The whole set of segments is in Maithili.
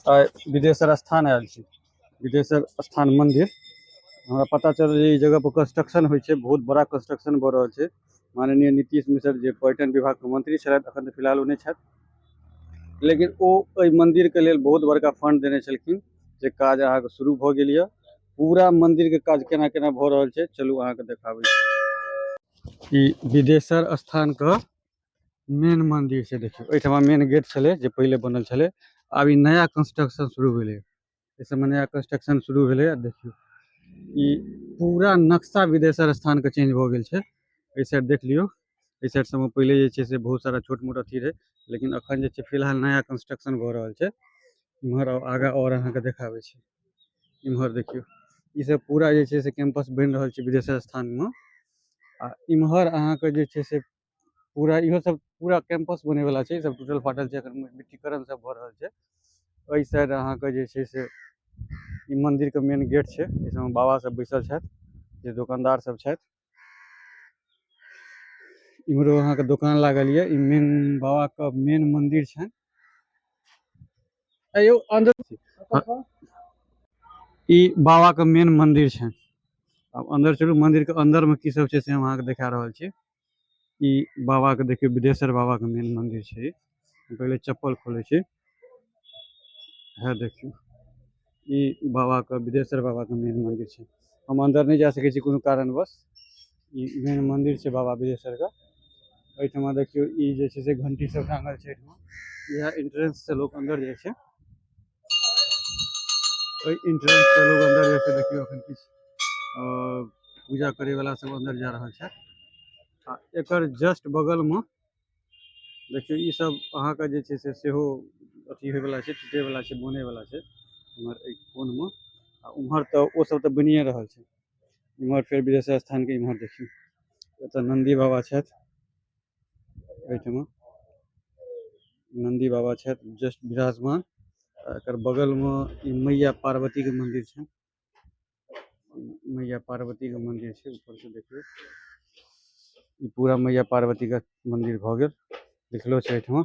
आइ विदेशर स्थान आयल छी। विदेशर स्थान मंदिर हमरा पता चलल जे ई जगह पर कंस्ट्रक्शन होइ छै, बहुत बड़ा कंस्ट्रक्शन भऽ रहल छै। माननीय नीतीश मिश्र जे पर्यटन विभाग के मंत्री छलथि, अखन तऽ फिलहाल ओ नहि छथि, लेकिन ओ एहि मंदिर के लेल बहुत बड़का फंड देने छलखिन, जे काज अहाँके शुरू भऽ गेल यऽ। पूरा मंदिर के काज केना केना भऽ रहल छै, चलू अहाँके देखाबै छी। ई विदेशर स्थान के मेन मंदिर छै। देखियौ एहिठमा मेन गेट छलै जे पहिले बनल छलै, आब ई नया कंस्ट्रक्शन शुरू भेलै। एहि सबमे नया कंस्ट्रक्शन शुरू भेलै। आ देखियौ ई पूरा नक्शा विदेशर स्थान के चेंज भऽ गेल छै। एहि साइड देख लियौ, एहि साइड सबमे पहिले जे छै से बहुत सारा छोट मोट अथी रहै, लेकिन अखन जे छै फिलहाल नया कंस्ट्रक्शन भऽ रहल छै। इम्हर आगाँ आओर अहाँके देखाबै छी। इम्हर देखियौ ई सब पूरा जे छै से कैंपस बनि रहल छै विदेशर स्थान मे। आ इम्हर अहाँके जे छै से पूरा इहो सब पूरा कैंपस बने वाला छै, सब टूटल फाटल छै, एखन मिट्टीकरण सब भऽ रहल छै। एहि साइड अहाँके जे छै से ई मंदिर के मेन गेट छै, एहि सबमे बाबा सब बैसल छथि, जे दोकानदार सब छथि। इम्हरो अहाँके दोकान लागल यऽ। ई मेन बाबा के मेन मंदिर छनि। अयौ अंदर ई बाबा के मेन मंदिर छनि। आब अंदर चलू, मंदिर के अंदर में की सब छै से हम अहाँके देखा रहल छी। ई बाबा के देखियौ, विदेशर बाबा के मेन मंदिर छै। पहिले चप्पल खोलै छी। है देखियौ ई बाबा के विदेशर बाबा के मेन मंदिर छै। हम अंदर नहि जा सकै छी कोनो कारणवश। ई मेन मंदिर छै बाबा विदेशर के। एहिठमा देखियौ ई जे छै से घंटी सब टांगल छै। एहिठमा इएह एंट्रेंस से लोक अंदर जाइ छै। ओहि एंट्रेंस से लोग अंदर जाइ छै। देखियौ अखन किछु पूजा करे वाला सब अंदर जा रहल छै। आ एकर जस्ट बगल में देखियौ ई सब अहाँके जे छै से सेहो अथी होइवला छै, टूटैवला छै, बनैवला छै इम्हर एहि कोनमे। आ उम्हर तऽ ओ सब तऽ बनिए रहल छै। इम्हर फेर विदेशर स्थान के इम्हर देखियौ एतऽ नन्दी बाबा छथि। एहिठमा नन्दी बाबा छथि जस्ट विराजमान। आ एकर बगलमे ई मैया पार्वती के मंदिर छै। मैया पार्वती के मंदिर छै। ऊपर से देखियौ ई पूरा मैया पार्वती के मंदिर भऽ गेल, लिखलो छै एहिठमा।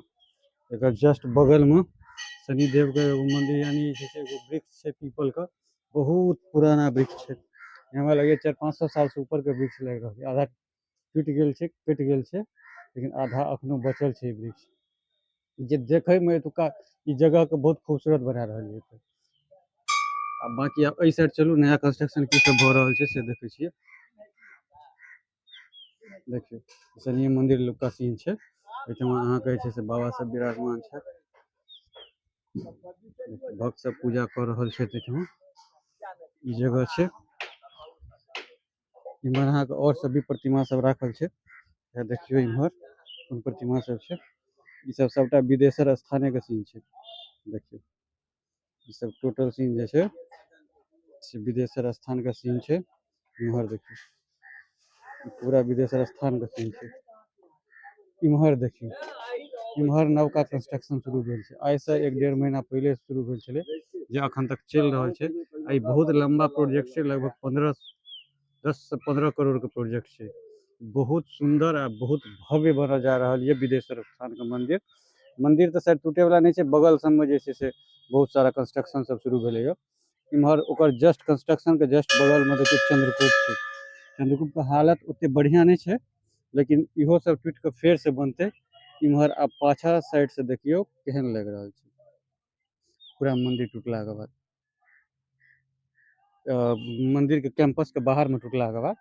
एकर जस्ट बगलमे शनिदेव के एगो मंदिर, यानी जे छै से एगो वृक्ष छै पीपल के, बहुत पुराना वृक्ष छै। हमरा लगैए 400-500 साल से ऊपर के वृक्ष लागि रहल छै। आधा टूटि गेल छै, कटि गेल छै, लेकिन आधा अखनो बचल छै ई वृक्ष, जे देखैमे एतुका ई जगहके बहुत खूबसूरत बना रहल छै। आ बाकी आब एहि साइड चलू, नया कंस्ट्रक्शन की सब भऽ रहल छै से देखै छियै। देखियौ शनि मंदिर लुका सीन छै। एहिठमा अहाँके जे छै से बाबा सब विराजमान छथि, भक्त सब पूजा कऽ रहल छथि। एहिठमा ई जगह छै। इम्हर अहाँके आओर सब भी प्रतिमा सब राखल छै। देखियौ इम्हर कोन प्रतिमा सब छै। ई सब सबटा विदेशर स्थाने के सीन छै। देखियौ ई सब टोटल सीन जे छै से विदेशर स्थान के सीन छै। इम्हर देखियौ पूरा विदेशर स्थान के सीन छै। इम्हर देखियौ इम्हर नवका कंस्ट्रक्शन शुरू भेल छै। आइ से 1-1.5 महीना पहिले शुरू भेल छलै, जे अखन तक चलि रहल छै। आ ई बहुत लंबा प्रोजेक्ट छै, लगभग 10 से 15 करोड़ के प्रोजेक्ट छै। बहुत सुंदर आ बहुत भव्य बनल जा रहल ये विदेशर स्थान के मंदिर। मंदिर तऽ शायद टूटे वाला नहि छै। बगल सबमे जे छै से बहुत सारा कंस्ट्रक्शन सब शुरू भेलैया। इम्हर ओकर जस्ट कंस्ट्रक्शन के जस्ट बगल में देखियौ चंद्रकूप छै। चंद्रकूप के हालत ओते बढ़िया नहि छै, लेकिन इहो सब टूटि के फेर से बनतै। इम्हर आब पाछा साइड से देखियौ केहन लागि रहल छै पूरा मंदिर टूटला के बाद। मंदिर के कैंपस के बाहर में टूटला के बाद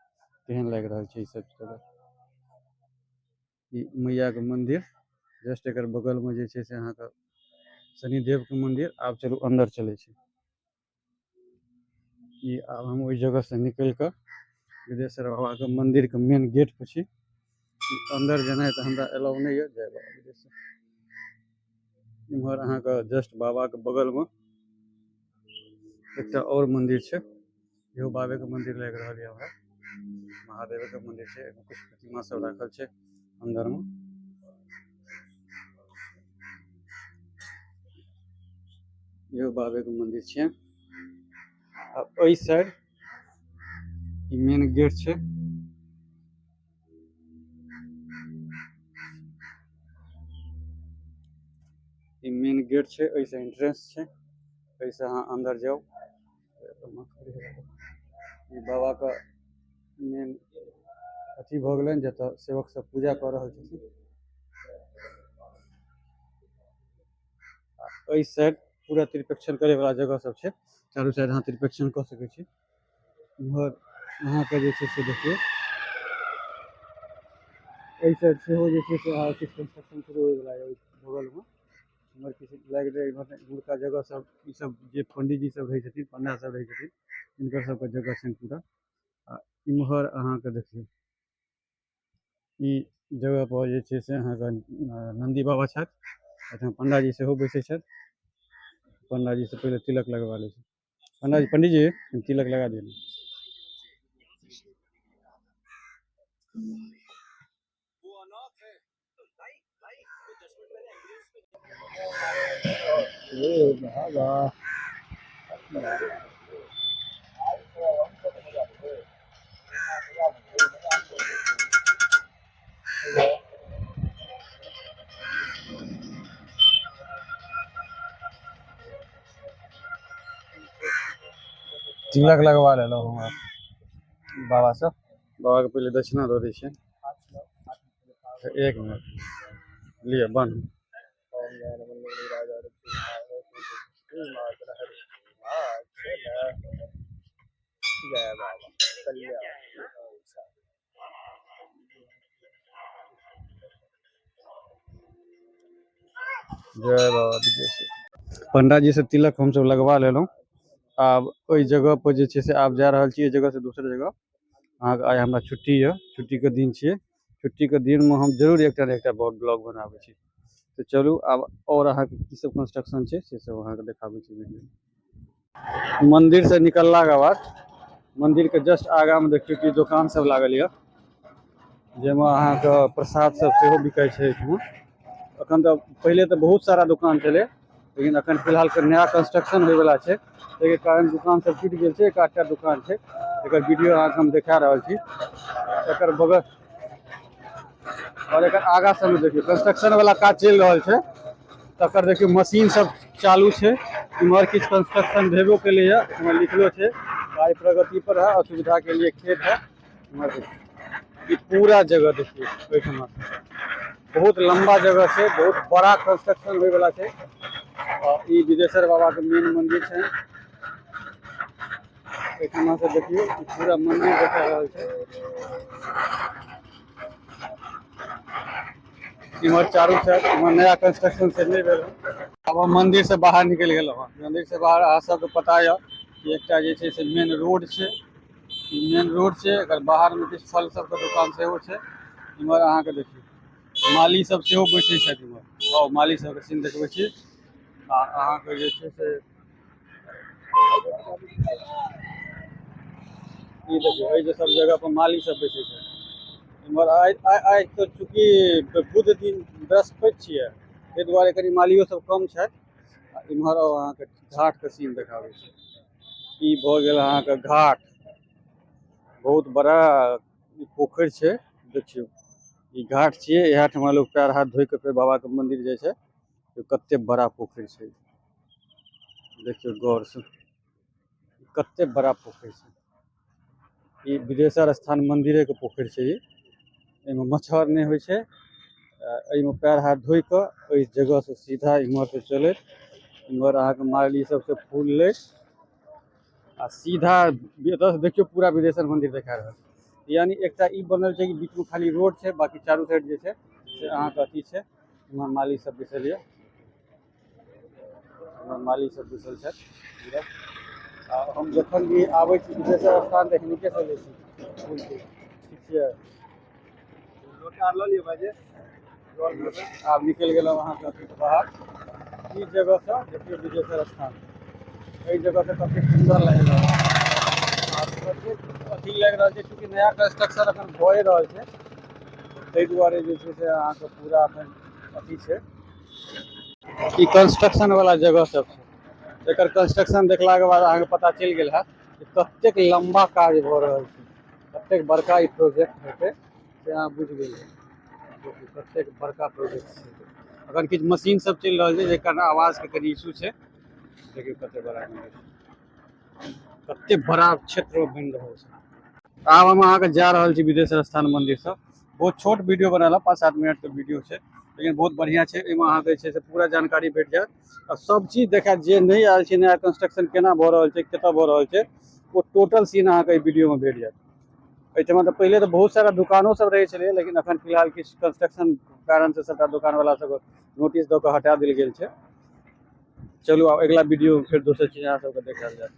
केहन लागि रहल छै ई सब जगह। ई मैया के मंदिर जस्ट एकर बगल में जे छै से अहाँके शनिदेव के मंदिर। आब चलू अंदर चलै छी। ई आब हम ओहि जगह से निकलि कऽ विदेशर बाबा के मंदिर के मेन गेट पर छी। अंदर जेनाइ तऽ हमरा अलाउ नहि यऽ। जय बाबा विदेशर। इम्हर अहाँके जस्ट बाबा के बगल में एकटा और मंदिर छै, इहो बाबे के मंदिर लागि रहल यऽ हमरा। महादेव के मंदिर छै। एहिमे किछु प्रतिमा सब राखल छै अंदर में। इहो बाबे के मंदिर छै। आ एहि साइड ई मेन गेट छै। ई मेन गेट छै, एहिसँ एंट्रेंस छै। एहिसँ अहाँ अन्दर जाउ। ई बाबाके मेन अथी भऽ गेलनि जतऽ सेवक सब पूजा कऽ रहल छथिन। आ एहि साइड पूरा त्रिपेक्षण करे वाला जगह सब छै, चारू साइड अहाँ त्रिपेक्षण कऽ सकै छी। इम्हर अहाँके जे छै से देखियौ एहि साइड सेहो जे छै से अहाँके किछु कंस्ट्रक्शन शुरू होइवला यऽ ओहि बगलमे। इम्हर किछु लागि रहै, इम्हर इम्हुरका जगह सब, ई सब जे पंडीजी सब रहै छथिन, पंडा सब रहै छथिन, हिनकर सबके जगह छनि पूरा। आ इम्हर अहाँके देखियौ ई जगह पर जे छै से अहाँके नन्दी बाबा छथि। एहिठाम पंडाजी सेहो बैसै छथि। पंडाजी से पहिले तिलक लगवा लै छै। पंडाजी, पंडीजी तिलक लगा दियौ ने। बाबा तिलक लगवा लेलहुँ हम बाबा से। बाबा के पहिले दक्षिणा दऽ दै छियनि। एक मिनट लिअ बान्हू। जय बाबा कल्याण। जय बाबा विदेशी। पंडाजी से तिलक हमसब लगवा लेलहुँ। आब ओहि जगह पर जे छै से आब जा रहल छी एहि जगह से दोसर जगह। अहाँके आइ हमरा छुट्टी यऽ, छुट्टीके दिन छियै। छुट्टीके दिनमे हम जरूर एकटा ने एकटा ब्लॉग बनाबै छी। तऽ चलू आब आओर अहाँके की सब कंस्ट्रक्शन छै से सब अहाँके देखाबै छी वीडियो। मंदिर से निकललाके बाद मंदिर के जस्ट आगाँ मे देखियौ कि दोकान सब लागल यऽ, जाहिमे अहाँके प्रसाद सब सेहो बिकाइ छै एहिठमा। अखन तऽ पहिले तऽ बहुत सारा दोकान छलै, लेकिन अखन फिलहाल के नया कंस्ट्रक्शन होइवला छै, ताहिके कारण दुकान सब टूटि गेल छै। एक आधटा दुकान छै, एकर वीडियो अहाँके हम देखा रहल छी। एकर बगल और एकर आगा सबमे देखियौ कंस्ट्रक्शन वाला काज चलि रहल छै। तकर देखियौ मशीन सब चालू छै। इम्हर किछु कंस्ट्रक्शन भेबो केलैए, एहिमे लिखलो छै कार्य प्रगति पर है, असुविधा के लिए खेत है। इम्हर देखियौ ई पूरा जगह देखियौ, ओहिठमा बहुत लंबा जगह छै, बहुत बड़ा कंस्ट्रक्शन होइवला छै। आ ई विदेश्वर बाबा के मेन मंदिर छै। एहिठमा से देखियौ ई पूरा मंदिर देखा रहल छै। इम्हर चारू साइड इम्हर नया कंस्ट्रक्शन से नहि भेल। आब हम मंदिर से बाहर निकलि गेलहुँ हँ। मंदिर से बाहर अहाँ सबके पता यऽ कि एकटा जे छै से मेन रोड छै। ई मेन रोड छै, एकर बाहर मे किछु फल सबके दुकान सेहो छै। इम्हर अहाँके देखियौ माली सब सेहो बैसै छथि इम्हर। आउ माली सबके सीन देखबै छी। आ अहाँके जे छै से ई देखियौ एहि जे सब जगह पर माली सब बैसै छै। इम्हर आइ आइ आइ तऽ चूँकि बुध दिन बृहस्पति छियै, ताहि दुआरे कनि मालियो सब कम छथि। आ इम्हर आउ अहाँके घाट के सीन देखाबै छी। ई भऽ गेल अहाँके घाट, बहुत बड़ा ई पोखरि छै। देखियौ ई घाट छियै, इएह ठमा लोक पैर हाथ धोइ के फेर बाबा के मंदिर जाइ छै। कते बड़ा पोखरि छै, देखियौ गौर से कते बड़ा पोखरि छै। ई विदेश्वर स्थान मंदिरे के पोखरि छै। ई एहिमे मच्छर नहि होइ छै। एहिमे पैर हाथ धोइ कऽ एहि जगह से सीधा इम्हर से चलैत इम्हर अहाँके माली सबसे फूल लैत आ सीधा एतऽ से देखियौ पूरा विदेश्वर मंदिर देखा रहल छै। यानी एकटा ई बनल छै कि बीच में खाली रोड छै, बाकी चारू साइड जे छै से अहाँके अथी छै। इम्हर माली सब बैसल यऽ, इम्हर माली सब बैसल छथि पूरा। आ हम जखन भी आबै छी विदेश्वर स्थान तऽ हिनके से लै छी फूलके। ठीक छै, लोटा लऽ लिअ भाइजी। आब निकलि गेलहुँ अहाँके अथीके बाहर। ई जगह से देखियौ विदेश्वर स्थान, एहि जगह से कतेक सुन्दर लागि रहल छै। आ कतेक अथी लागि रहल छै, चूँकि नया कंस्ट्रक्शन अखन भए रहल छै, ताहि दुआरे जे छै से अहाँके पूरा अखन अथी छै। ई कंस्ट्रक्शन वाला जगह सब छै। एकर कंस्ट्रक्शन देखलाके बाद अहाँके पता चलि गेल हैत कि कतेक लम्बा काज भऽ रहल छै, कतेक बड़का ई प्रोजेक्ट हेतै से अहाँ बुझि गेलियै। देखियौ कतेक बड़का प्रोजेक्ट छै। अखन किछु मशीन सब चलि रहल छै, जाहि कारण आवाजके कनि इशू छै। देखियौ कते बड़ा मन्दिर छै, कते बड़ा क्षेत्र मे बनि रहल छै। आब हम अहाँके जा रहल छी विदेश्वर स्थान मंदिरसँ। बहुत छोट वीडियो बनाला, 5-7 मिनट के वीडियो छै, लेकिन बहुत बढ़िया छै। एहिमे अहाँके जे छै से पूरा जानकारी भेट जायत आ सब चीज देखायत। जे नहि आयल छै, नया कंस्ट्रक्शन केना भऽ रहल छै, कतऽ भऽ रहल छै, ओ टोटल सीन अहाँके एहि वीडियो मे भेट जायत। एहिठमा तऽ पहिले तऽ बहुत सारा दुकानो सब रहै छलै, लेकिन अखन फिलहाल किछु कंस्ट्रक्शन कारण से सबटा दुकान वाला सबके नोटिस दऽ कऽ हटा देल गेल छै। चलू, आब अगिला वीडियो फेर दोसर चीज अहाँ सबके देखायल जायत।